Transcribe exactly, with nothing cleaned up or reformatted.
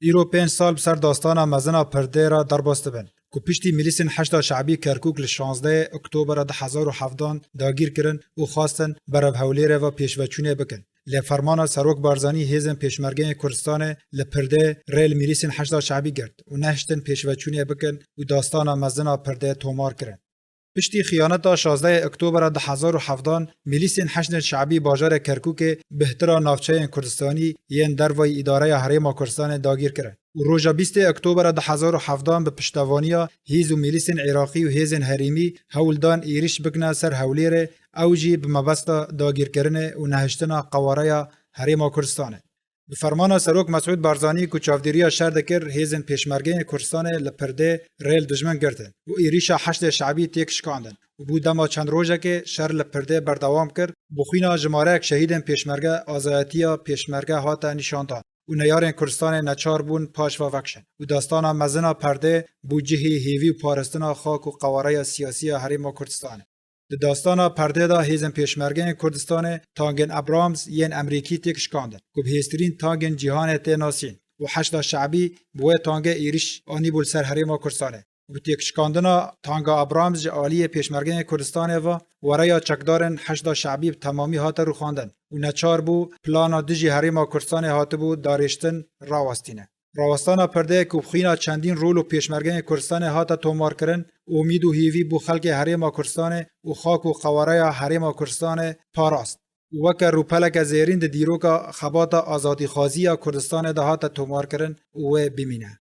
Îro pênc sal bi ser dastana mezin a Pirdê re derbas dibin, ku piştî milîsên Heşda Şebî Kerkûk li şazdehê Oktobera du hezar û hevdan dagîr kirin û xwestin berev Hewlêrê ve pêşveçûnê bikin. Lê fermana Serok Barzanî hêzên Pêşmergeyên Kurdistanê li Pirdê rê li milîsên Heşda Şebî girt û nehiştin pêşveçûnê bikin û dastana mezin a Pirdê tomar kirin. Piştî xiyaneta şazdehê Oktobera du hezar û hevdan, milîsên Heşdên Şebî bajarê Kerkûkê bihtira navçeyên Kurdistanî yên dervayî îdareya Herêma Kurdistanê dagîr kirin û roja bîstê Oktobera du hezar û hevdan bi piştevaniya hêz û milîsên Iraqî û hêzên herêmî hewl dan êrîş bikine ser Hewlêrê, ew jî bi mebesta dagîrkirinê û nehiştina qewareya Herêma Kurdistanê. Bi fermana Serok Mesûd Barzanî ku çavdêriya şer dikir, hêzên Pêşmergeyên Kurdistanê li Pirdê rê li dijmin girtin û êrîşa Heşdê Şebî têk şikandin û bû dema çend rojekê şer li Pirdê berdewam kir, bi xwîna jimareyek şehîdên Pêşmerge azayetiya Pêşmerge hate nîşandan û neyarên Kurdistanê neçar bûn paş ve vekişin û dastana mezin a Pirdê bû cihê hêvî û parastina xak û qewareya siyasî ya Herêma Kurdistanê. Di dastana Pirdê de hêzên Pêşmergeyên Kurdistanê tangên Abrams yên Emerîkî têk şikandin, ku bi hêztirîn tangên cîhanê tê nasîn û Heşda Şebî bi wê tangê êrîş anîbû li ser Herêma Kurdistanê. Bi têkşikandina tanga Abrams ji aliyê Pêşmergeyên Kurdistanê ve wereya çekdarên Heşda Şebî bi temamî hate rûxandin û neçar bû plana dijî Herêma Kurdistanê hatibû darêştin rawestîne. Rawestana Pirdê ku bi xwîna çendîn rol û Pêşmergeyên Kurdistanê hate tomarkirin, umîd û hêvî bo xelkê Herêma Kurdistanê û xak û qewareya Herêma Kurdistanê parast û weke rûpeleke zêrîn di dîroka xebata azadîxwazî ya Kurdistanê de hate tomarkirin û wê bimîne.